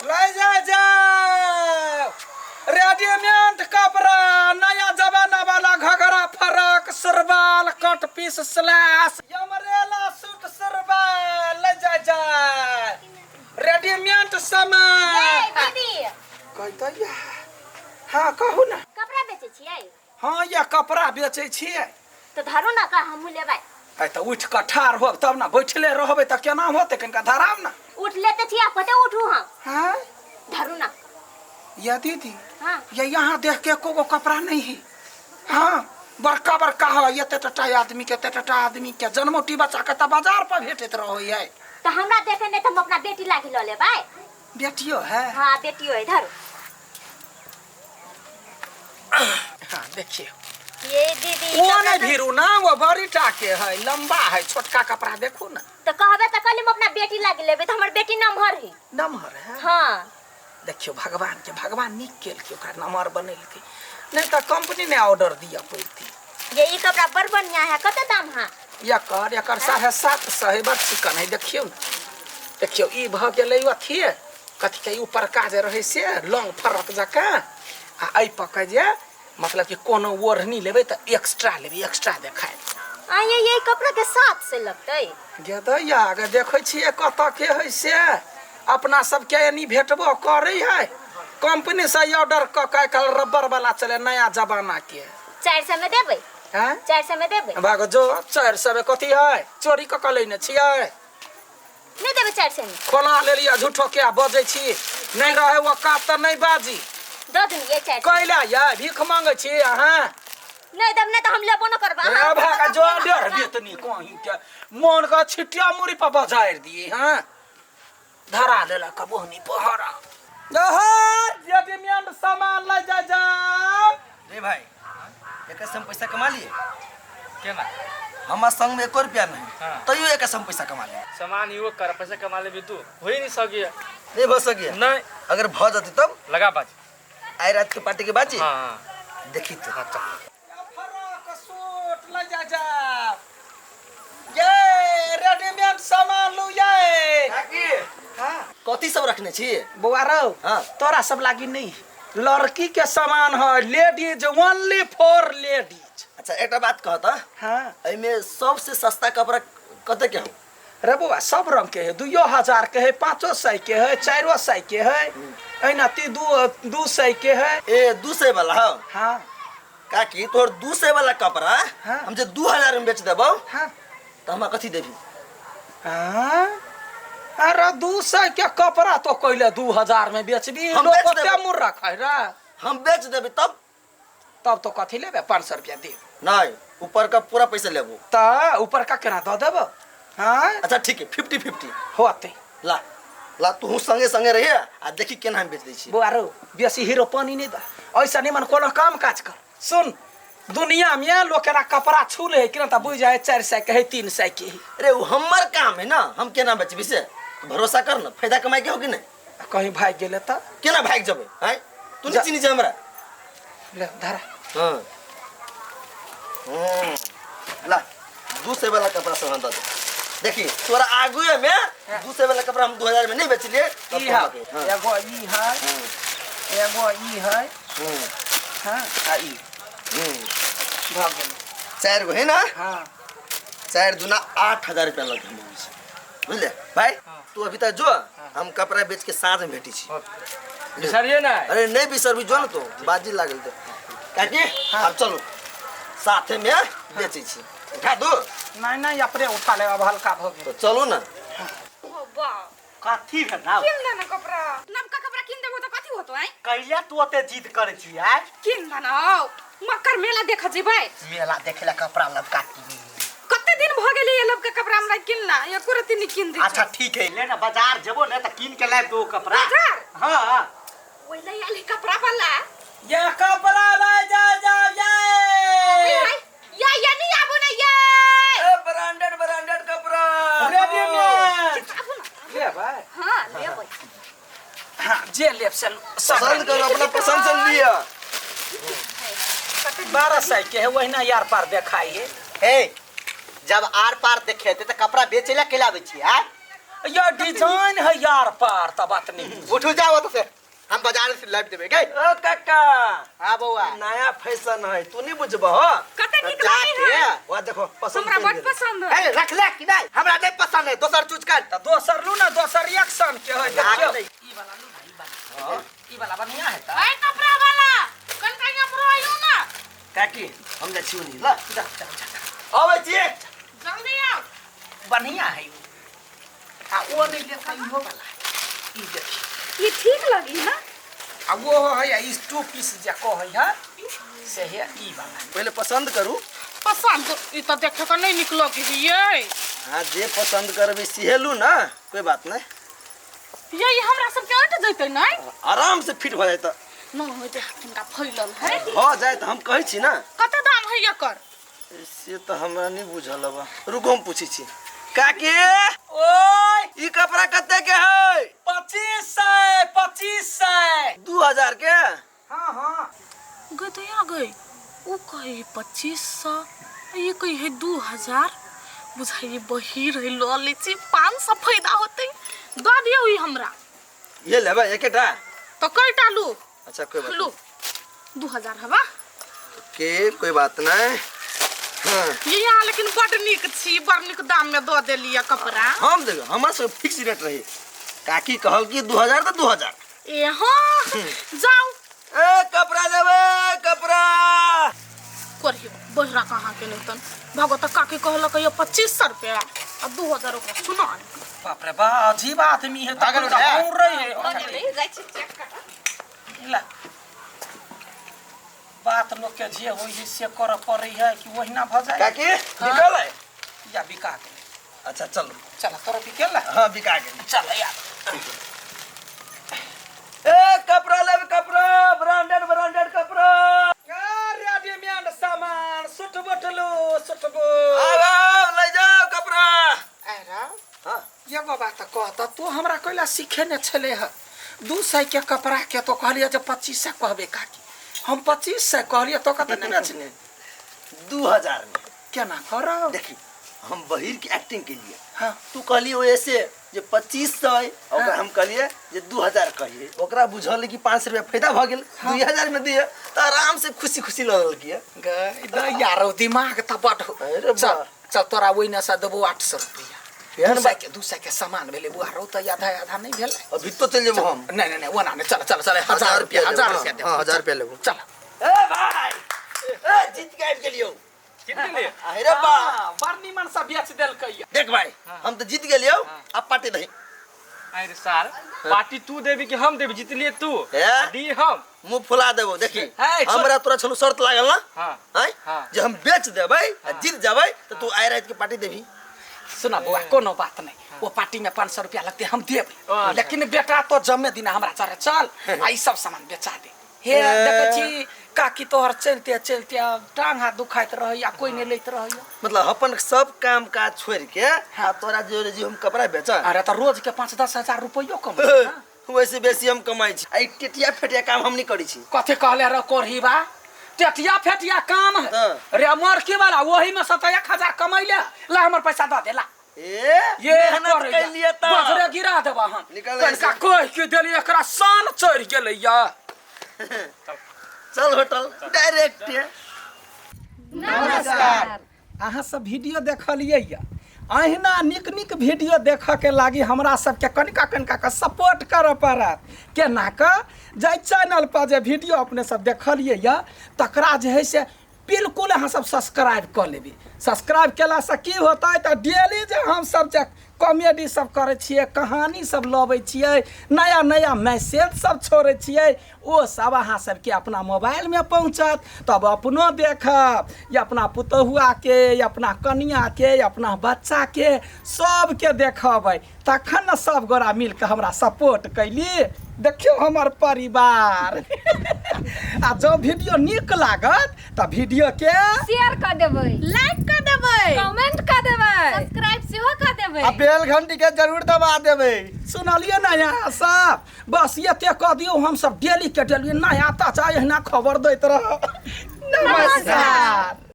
ले जा जाओ रेडीमेड कपड़ा नया जमाना वाला घघरा फरक सरवाल कट पीस स्लैश अमरेला सूट सरवाल ले जा जा रेडीमेड सामान ए, दीदी कहता या हाँ कहू ना कपड़ा बेचै छियै हाँ या कपड़ा बेचै छियै तऽ धरू ना का हमहूँ लेबै आइ तऽ उठि कऽ ठाढ़ होब तब ने बैठले रहबै तऽ केना होतै कनिका धराब ने उठ लेते छी आप कते उठू हम हाँ धरू ना या दीदी हाँ ये यहाँ देख के एको गो कपड़ा नहीं है हाँ बड़का बड़का है एते टटा आदमी के एते टटा आदमी के जनमौटी बच्चा के तऽ बाजार पर भेटैत रहै है तऽ हमरा देखे नहीं तऽ हम अपना बेटी लागी लऽ लेबै बेटियो है हाँ बेटियो है धरू हाँ देखिए ये दीदी वो कपड़ा नहीं तो- भीरू ना वो बड़ी टा के है लंबा है छोटका कपड़ा देखो ना तो कहबे तऽ कहली हम अपना बेटी लागी लेबै तऽ हमर बेटी नमहर है नमहर है हाँ देखियो भगवान के भगवान नीक केलकै ओकरा नमहर बनेलकै नहीं तऽ कंपनी ने ऑर्डर दिया पड़ती ये ई कपड़ा बड़ बढ़िया है कते दाम है एकर एकर 750 है बड़ चिकन है देखियौ ने देखियौ ई भऽ गेलै अथिए कथी के ऊपरका जे रहै से लॉन्ग फरक जकाँ आ एहि पर के जे मतलब कि कोनो ओढ़नी लेबै तऽ एक्स्ट्रा लेबै एक्स्ट्रा देखाय आ ये कपड़ा के साथ से लगतै गे दैया गे देखै छियै कतऽ के है से अपना सबके एनी भेटबो करै है कंपनी से ऑर्डर कऽ के आइ काल्हि रबर वाला चले नया जमाना के 400 में देबै हैं 400 में देबै भाग जो 400 में कथी है चोरी कऽ के लेने छियै नहीं देबै 400 में खोला लेलियै झूठो के बजै छी नहीं रहे औकात तऽ नहीं बाजी दऽ दून ये 400 कैला ये भीख मांगै छी अहाँ नहीं देब नहीं तऽ हम लेबो न करब ए भागा जो डेढ़ बेतनी कहीं के मन का छिटिया मुड़ी पर बजारि दिए हाँ धरा लेलक बोहनी पहरा रेडीमेड सामान ले जा जाओ रे भाई एक से हम पैसा कमा लिए केना हमार संग में एको रुपया नहीं हाँ। तैयो एक से हम पैसा कमा लिए सामान यो कर पैसा कमा लेबी तू हो ही नहीं सकी नहीं भ सकिए नहीं अगर भ जते तब लगा बाजी आई रात के पार्टी के बाजी हाँ हाँ देखी तो हाँ चल फराक सूट ले जा जा ये रेडीमेड सामान लू ये हाँ कथी सब रखने छी बौआ रौ हाँ। तोरा सब लागी नहीं लड़की के सामान है लेडीज ओनली फॉर लेडीज अच्छा एकटा बात कह त हाँ एहिमे सबसे सस्ता कपड़ा कते के हो रे बौआ सब रंग के है 2,000 के है 500 के है 400 के है एना ती 200 के है ए 200 वाला हो हाँ काकी तोहर 200 वाला कपड़ा हाँ। हम जे 2000 में बेच देबौ हाँ त हमरा कथी देबी हाँ? अरे 200 के कपड़ा तो कैले 2000 में बेचबी हम लोग बेच ओते देबै। मुर्ख है रे हम बेच देबी तब तब तो कथी लेबे 500 रुपया दे नहीं ऊपर का पूरा पैसा लेबो त ऊपर का केना दऽ देबो हाँ अच्छा ठीक है 50 50 होते ला ला तू संगे संगे रहिए आ देखी केना हम बेच दै छी बौआ रौ बेसी हीरो पानी नहीं दे ऐसा नहीं मन कोनो काम काज कर सुन दुनिया में लोग केना कपड़ा छू ले है कि ना त बुझ जाए 400 के है 300 के है अरे वो हमर काम है ना हम केना बेचबी से तू भरोसा कर ना फायदा कमाई के हो कि नहीं कहीं भाग गेले त केना भाग जबे हैं तू नहीं चिनी छे हमरा ले धरा हाँ ला 200 वाला कपड़ा सब हम दे देखी तोरा आगुए में 200 वाला कपड़ा हम 2000 में नहीं बेचलिए तब ई तो है हमरा के। हाँ, एगो ई है एगो ई है हाँ आ ई भऽ गेल चार गो है ना हाँ चार दूना 8000 रुपया लग हम बुझले भाई तू अभी तक जो हम कपड़ा बेच के साँझ में भेटी छी बिसरिए ना अरे नहीं बिसरबी जो ना तो बाजी लागल तो काकी अब चलो साथे में बेचै छी उठा दो नहीं नहीं अपने उठा ले अब हल्का भऽ गेल तो चलो ना कथी भेल ना किन देना कपड़ा नवका कपड़ा किन देबो त कथी होतो आइ कैला तू ओते जिद करै छी आय किन देना हौ मकर मेला देख जेबै मेला देखे ला कपड़ा लबका किनी कते दिन भ गेलै ये लबका कपड़ा हमरा किनला एको रत्ती नहीं किन दै अच्छा ठीक है ले ना बाजार जेबो ने त किन के लाइब दो कपड़ा बाजार? हाँ ओइ ले आले कपड़ा वाला ये कपड़ा ले जा जा ये या या नहीं आबो ना ये ए ब्रांडेड ब्रांडेड कपड़ा रेडीमेड आबो ना ले भाई हां लेबै हाँ जे लेब से सब पसंद करो अपना पसंद से लिया 1200 के है वही ना यार पार देखाई है ए जब आर पार देखेते त कपड़ा बेचे ला के लाबै छी आय ये डिजाइन है यार पार त बात नहीं। उठू जाओ तो से हम बाजार से लाइव देबे गई। ओ काका हां बौआ नया फैशन है तू नहीं बुझबह हो। कते नीक लागे है। वाह देखो पसंद हमरा बड़ पसंद है। ए रख ले कि नहीं हमरा नहीं पसंद है दोसर चूज कर। त दोसर लू ना दोसर रिएक्शन के है देखियो। ई वाला लू ना ई वाला। ई वाला बढ़िया है त। ए कपड़ा वाला कनका यहाँ पर आइयो ना। काकी हम जा छी नी ला जा जा जा आबै छी जल्दी आओ। बढ़िया है आ ओ नहीं लेता इहो वाला ई देखी ये ठीक लगी ना। आ वो है ई टू पीस जे कहै है से है ई वाला। पहले पसंद करू। पसंद ई त देखे के नहीं निक लगी है। हां जे पसंद करबे सिहेलू ना कोई बात नहीं। ये हमरा सब के अट जइतै नहीं आराम से फिट हो जाइत न होइते किनका फैलल है हो जाइत हम कहै छी ना। कते दाम है एकर से त हमरा नहीं बुझल बा रुको हम पूछै छी। काकी ओए ई कपड़ा कते के है? 2500 2500 2000 के। हां हां गई तो आ गई उ कहे 2500 ये कहे 2000 बुझाइए बही रही ल ले छी 500 फायदा होते द दियो ई हमरा। ये लेबे एकेटा तो कईटा लू? अच्छा कोई बात लू 2000 हवा के कोई बात नहीं। हां ये यहाँ लेकिन बड़ नीक छी बड़ नीक दाम में the देलिए कपड़ा। हम देखो हमरा सब फिक्स रेट रही। काकी कहल कि 2000 तो 2000। ए हां जाओ ए कपड़ा देबे कपड़ा करियो बहरा कहाँ के नहीं तन भगत काकी कहलक ये 2500 रुपया आ 2000 ओकरा सुना। बाप रे बा अजीब आदमी है पागल तखन है। दौड़ रही है। जाइ छी चेक कर ला बात लोग के जे होई है से कर पड़ै है कि ओहिना भ जाए। काकी निकल है या बिका के। अच्छा चलो चल तोरा बिकेला। हां बिका गेल चल यार। ए कपड़ा लेब कपड़ा ब्रांडेड ब्रांडेड कपड़ा रेडीमेड सामान सुट बटलो सुटबो आव आव ले जाओ कपड़ा। अरे हां ये बाबा त कहता तू हमरा कोइला सीखे ने छले ह 200 के कपड़ा के तो कहलिए जे 2500 कहबे काकी हम 2500 कहलिए तो कत नहीं बेचने 2000 में केना करब। देखी हम बहिर की एक्टिंग के लिए। हां तू कहली ओसे जे 2500 ओकरा हम कहलिए जे 2000 कहिए ओकरा बुझल कि 500 रुपया फायदा भ गेल। 2000 में दिए त आराम से खुशी खुशी लगल किया गई the यारो दिमाग त बड हो। अरे चल चल तोरा ओइना से देबो 800 रुपया। एहन 200 के सामान भेलै बुआ रो त आधा आधा नहीं भेलै अभी तो चल जेबो हम। नहीं नहीं नहीं ओना नहीं चल चल चल 1000 रुपया 1000 रुपया दे। हां 1000 रुपया लेबो चल। ए भाई ए जीत के आबि गेलियौ। जीत गेलियै? अरे बा बड़ निमन से बेच देलकै। देख भाई हम त जीत गेलियौ अब पार्टी दही। अरे सार पार्टी तू देबी कि हम देबी? जीतलिए तू दी हम मुंह फुला देबो। देखी हमरा तोरा छलू शर्त लागल ना। हां हां जे हम बेच देबै आ जीत जाबै त तू आइ रात के पार्टी देबी। सुना बुआ कोनो बात नहीं वो पार्टी में 500 रुपया लगते हम देब लेकिन बेटा तो जमे दिन हमरा चरे चल आ ई सब सामान बेचा दे। हे देखै छी काकी तोहर चलते चलते टांग हाथ दुखाइत रहैया कोई नहीं लैत रहैया। मतलब अपन सब काम काज छोड़ के आ तोरा जे जे हम कपड़ा बेचा। अरे त रोज के 5-10 हजार रुपयो कमाइ ना। वैसे बेसी हम कमाइ छी आ ई टेटिया फेटिया काम हम नहीं करै छी। कथि कहले रे कोरहीबा टेटिया फेटिया काम है रे मरकी वाला वही में 7-1000 कमैले ला हमर पैसा the देला। ए ये मेहनत कैलिए त बजरे गिरा देबा हम कनका कह के देली एकरा सान चढ़ गेलैया। चल होटल डायरेक्ट। नमस्कार अहाँ सब वीडियो देखलियै या अहिना निक निक वीडियो देख के लागी हमरा सबके कनिका कनिका के सपोर्ट करऽ पड़त। केना कऽ जाहि चैनल पर जे वीडियो अपने सब देखलियै या तकरा जे है से बिल्कुल अहाँ सब सब्सक्राइब कऽ लेबै। सब्सक्राइब केलासँ की होतै तऽ डेली जे हमसब जे कॉमेडी सब करै छियै कहानी सब लबै छियै नया नया मैसेज सब छोड़ै छियै ओ सब अहाँ सबके अपना मोबाइलमे पहुँचत तब अपनो देखब या अपना पुतहुआके या अपना कनियाके या अपना बच्चाके सबके देखबै तखन ने सब गोरा मिलके हमरा सपोर्ट कैली। देखियौ हमर परिवार। आ जँ वीडियो नीक लागत तऽ वीडियोके शेयर कऽ देबै, लाइक कऽ देबै, कमेंट कऽ देबै, सब्सक्राइब सेहो कऽ देबै आ बेल घंटी के जरूर दबा देबै। सुनलियै ने यहाँ सब बस एते कऽ दियौ हम सब डेली के डेली नया ताजा एहिना खबर दैत रहब। नमस्कार।